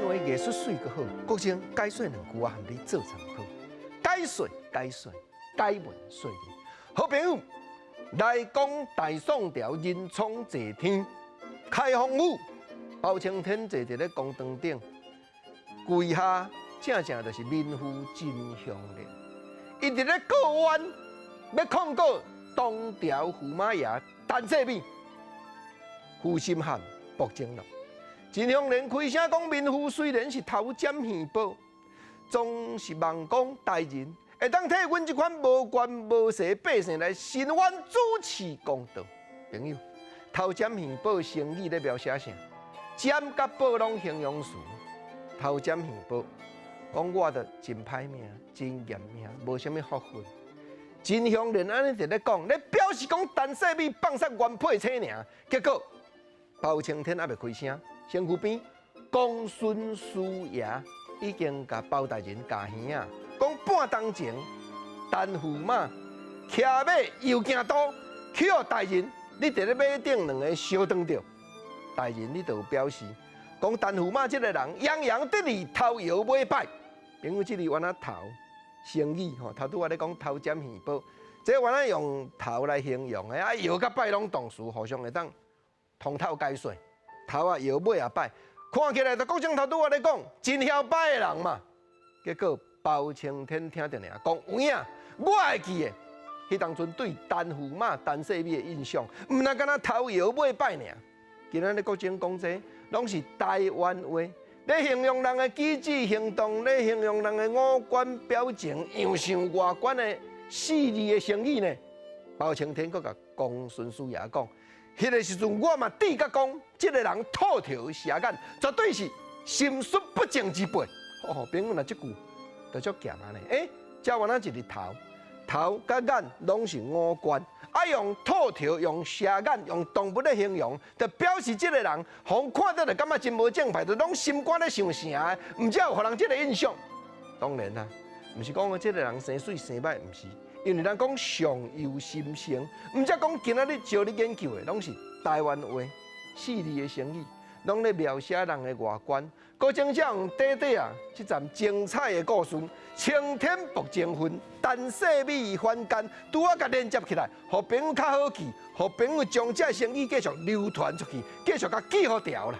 話藝術媠閣好，國政解說兩句我含你做參考。解說解說解文說理，好朋友來講大宋朝仁宗坐天開封府，包青天坐佇咧公堂頂，跪下正正就是民夫秦香蓮，伊佇咧告冤，欲控告當朝駙馬爺陳世美、負心漢薄情郎。秦香蓮開聲講，民夫雖然是頭尖耳薄，總是望講大人會當替阮這款無權無勢百姓來伸冤主持公道。朋友，頭尖耳薄成語咧描寫啥？尖佮薄攏形容詞，頭尖耳薄，講我著真歹命，真嚴命，無啥物福分。秦香蓮按呢佇咧講，咧表示講陳世美放殺原配妻爾，結果包青天猶未開聲。身軀邊公孫師爺已經共包大人咬耳仔，講半冬前陳駙馬騎馬又行刀去予大人，你佇咧馬頂兩个相撞著，大人你就有表示講陳駙馬這个人洋洋得意頭搖尾擺，因為這裡原來頭成語吼，頭拄仔咧講頭尖耳薄，這原來用頭來形容的，啊搖佮擺攏動詞，互相會當通透解說。頭也搖，尾也擺，看起來就國政頭拄仔咧講，真囂擺的人嘛。結果包青天聽著爾，講有影，我會記得，彼當陣對陳駙馬、陳世美的印象，毋若干焦頭搖尾擺爾。今仔日國政講這攏是台灣話，咧形容人的舉止行動，咧形容人的五官表情、樣相外觀的四字的成語呢。包青天閣共公孫師爺講。彼个時陣，我嘛直覺講，這个人禿頭蛇眼，絕對是心術不正之輩。哦，朋友，若這句就足鹹啊呢。欸，這原來一個頭，頭佮眼攏是五官，啊用禿頭、用蛇眼、用動物來形容，就表示這个人，予人看著就感覺真無正派，就攏心肝咧想啥的，毋才有予人這个印象。當然啦，毋是講這个人生媠生䆀，毋是。因為咱講相由心生，毋才講今仔日招你研究的，攏是台灣話四字的成語，攏咧描寫人的外觀。閣將這樣短短啊，這站精彩的故事，青天薄情分，陳世美反奸，拄仔共連接起來，予朋友較好記，予朋友將這成語繼續流傳出去，繼續共記予牢啦。